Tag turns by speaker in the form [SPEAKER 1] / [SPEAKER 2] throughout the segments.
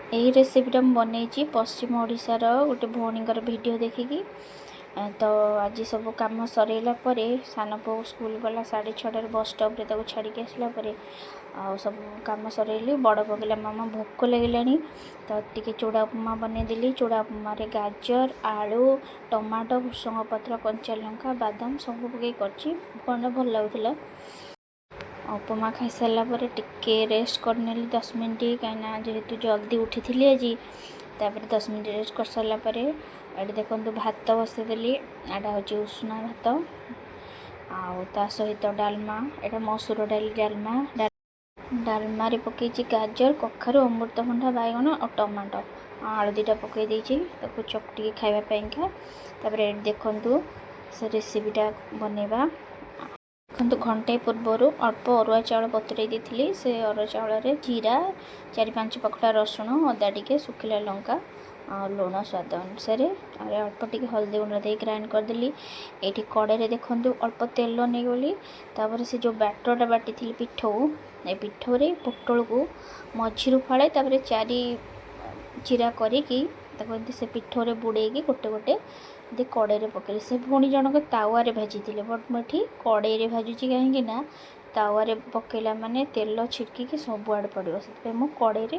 [SPEAKER 1] ଏହି ରେସିପିଟା ମୁଁ ବନେଇଛି ପଶ୍ଚିମ ଓଡ଼ିଶାର ଗୋଟେ ଭଉଣୀଙ୍କର ଭିଡ଼ିଓ ଦେଖିକି। ତ ଆଜି ସବୁ କାମ ସରେଇଲା ପରେ, ସାନ ପୁଅ ସ୍କୁଲ ଗଲା 6:30ରେ, ବସ୍ ଷ୍ଟପ୍ରେ ତାକୁ ଛାଡ଼ିକି ଆସିଲା ପରେ ଆଉ ସବୁ କାମ ସରେଇଲି। ବଡ଼ ପୁଅ କହିଲା, "ମାମା, ଭୋକ ଲାଗିଲାଣି।" ତ ଟିକେ ଚୁଡ଼ା ଉପମା ବନେଇଦେଲି। ଚୁଡ଼ା ଉପମାରେ ଗାଜର, ଆଳୁ, ଟମାଟୋ, ଭୃସଙ୍ଗ ପତ୍ର, କଞ୍ଚା ଲଙ୍କା, ବାଦାମ ସବୁ ପକେଇ କରିଛି। ଉପମାଟା ଭଲ ଲାଗୁଥିଲା। ଉପମା ଖାଇସାରିଲା ପରେ ଟିକେ ରେଷ୍ଟ କରିନେଲି 10 ମିନିଟ୍, କାହିଁକିନା ଯେହେତୁ ଜଲ୍ଦି ଉଠିଥିଲି ଆଜି। ତାପରେ 10 ମିନିଟ୍ ରେଷ୍ଟ କରିସାରିଲା ପରେ ଏଠି ଦେଖନ୍ତୁ, ଭାତ ବସେଇଦେଲି। ଏଇଟା ହେଉଛି ଉଷୁନା ଭାତ ଆଉ ତା ସହିତ ଡାଲମା। ଏଇଟା ମସୁର ଡାଲି ଡାଲମା। ଡାଲମାରେ ପକେଇଛି ଗାଜର, କଖାରୁ, ଅମୃତଭଣ୍ଡା, ବାଇଗଣ ଆଉ ଟମାଟୋ। ଆଳୁ ଦୁଇଟା ପକେଇ ଦେଇଛି ତାକୁ ଚକଟିକି ଖାଇବା ପାଇଁକା। ତାପରେ ଏଠି ଦେଖନ୍ତୁ, ସେ ରେସିପିଟା ବନେଇବା। ଦେଖନ୍ତୁ, ଘଣ୍ଟାଏ ପୂର୍ବରୁ ଅଳ୍ପ ଅରୁଆ ଚାଉଳ ବତୁରେଇ ଦେଇଥିଲି। ସେ ଅରୁଆ ଚାଉଳରେ ଜିରା, ଚାରି ପାଞ୍ଚ ପାଖୁଡ଼ା ରସୁଣ, ଅଦା ଟିକେ, ଶୁଖିଲା ଲଙ୍କା ଆଉ ଲୁଣ ସ୍ୱାଦ ଅନୁସାରେ ଆଉ ଅଳ୍ପ ଟିକେ ହଳଦୀ ଗୁଣ୍ଡ ଦେଇ ଗ୍ରାଇଣ୍ଡ କରିଦେଲି। ଏଇଠି କଡ଼େଇରେ ଦେଖନ୍ତୁ, ଅଳ୍ପ ତେଲ ନେଇଗଲି। ତାପରେ ସେ ଯେଉଁ ବ୍ୟାଟରଟା ବାଟିଥିଲି ପିଠଉ, ଏ ପିଠଉରେ ପୋଟଳକୁ ମଝିରୁ ଫାଳେ, ତାପରେ ଚାରି ଚିରା କରିକି ତାକୁ ଏମିତି ସେ ପିଠଉରେ ବୁଡ଼େଇକି ଗୋଟେ ଗୋଟେ ଏମିତି କଡ଼େଇରେ ପକେଇଲି। ସେ ଭଉଣୀ ଜଣକ ତାୱାରେ ଭାଜିଥିଲେ, ବଟ୍ ମୁଁ ଏଠି କଡ଼େଇରେ ଭାଜୁଛି, କାହିଁକି ନା ତାୱାରେ ପକେଇଲା ମାନେ ତେଲ ଛିଟକିକି ସବୁଆଡ଼େ ପଡ଼ିବ। ସେଥିପାଇଁ ମୁଁ କଡ଼େଇରେ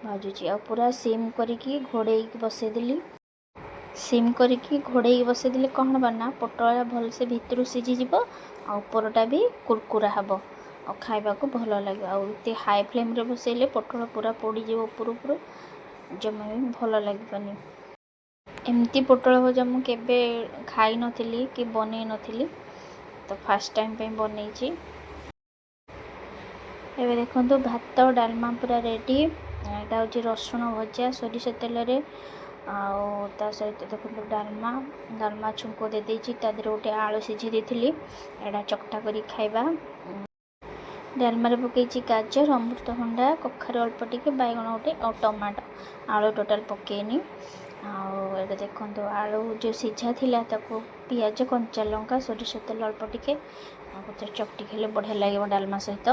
[SPEAKER 1] ଭାଜୁଛି। ଆଉ ପୁରା ସିମ୍ କରିକି ଘୋଡ଼େଇକି ବସେଇଦେଲି। ସିମ୍ କରିକି ଘୋଡ଼େଇକି ବସେଇଦେଲେ କ'ଣ ହେବ ନା ପୋଟଳଟା ଭଲସେ ଭିତରୁ ସିଝିଯିବ ଆଉ ଉପରଟା ବି କୁରକୁରା ହେବ ଆଉ ଖାଇବାକୁ ଭଲ ଲାଗିବ। ଆଉ ଏତେ ହାଇ ଫ୍ଲେମ୍ରେ ବସେଇଲେ ପୋଟଳ ପୁରା ପୋଡ଼ିଯିବ ଉପରୁ ଉପରୁ, ଜମା ବି ଭଲ ଲାଗିବନି। ଏମିତି ପୋଟଳ ଭଜା ମୁଁ କେବେ ଖାଇନଥିଲି କି ବନେଇ ନଥିଲି, ତ ଫାର୍ଷ୍ଟ ଟାଇମ୍ ପାଇଁ ବନେଇଛି। ଏବେ ଦେଖନ୍ତୁ, ଭାତ ଡାଲମା ପୁରା ରେଡ଼ି। ଏଇଟା ହେଉଛି ରସୁଣ ଭଜା ସୋରିଷ ତେଲରେ ଆଉ ତା ସହିତ ଦେଖନ୍ତୁ, ଡାଲମା। ଡାଲମା ଛୁଙ୍କ ଦେଇଦେଇଛି। ତା ଦେହରେ ଗୋଟେ ଆଳୁ ସିଝେଇ ଦେଇଥିଲି। ଏଇଟା ଚକଟା କରିକି ଖାଇବା। ଡାଲମାରେ ପକେଇଛି ଗାଜର, ଅମୃତଭଣ୍ଡା, କଖାରୁ ଅଳ୍ପ ଟିକେ, ବାଇଗଣ ଗୋଟେ ଆଉ ଟମାଟୋ। ଆଳୁ ଟୋଟାଲ୍ ପକେଇନି। ଆଉ ଏଇଟା ଦେଖନ୍ତୁ, ଆଳୁ ଯେଉଁ ସିଝା ଥିଲା ତାକୁ ପିଆଜ, କଞ୍ଚା ଲଙ୍କା, ସୋରିଷ ତେଲ ଅଳ୍ପ ଟିକେ ଆଉ ଚକଟି ଖାଇଲେ ବଢ଼ିଆ ଲାଗିବ ଡାଲମା ସହିତ।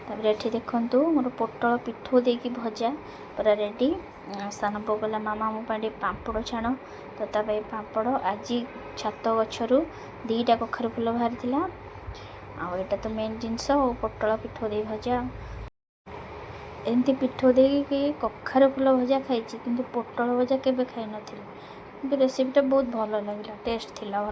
[SPEAKER 1] ତାପରେ ଏଠି ଦେଖନ୍ତୁ, ମୋର ପୋଟଳ ପିଠଉ ଦେଇକି ଭଜା ପୁରା ରେଡ଼ି। ସାନ ପୁଅ କହିଲା, "ମାମା, ମୋ ପାଇଁ ଟିକେ ପାମ୍ପଡ଼ ଛାଣ।" ତ ତା ପାଇଁ ପାମ୍ପଡ଼। ଆଜି ଛାତ ଗଛରୁ ଦୁଇଟା କଖାରୁ ଫୁଲ ବାହାରିଥିଲା। ଆଉ ଏଇଟା ତ ମେନ୍ ଜିନିଷ ଆଉ ପୋଟଳ ପିଠଉ ଦେଇ ଭଜା। ଏମିତି ପିଠଉ ଦେଇକି କଖାରୁ ଫୁଲ ଭଜା ଖାଇଛି, କିନ୍ତୁ ପୋଟଳ ଭଜା କେବେ ଖାଇନଥିଲି। କିନ୍ତୁ ରେସିପିଟା ବହୁତ ଭଲ ଲାଗିଲା, ଟେଷ୍ଟ ଥିଲା।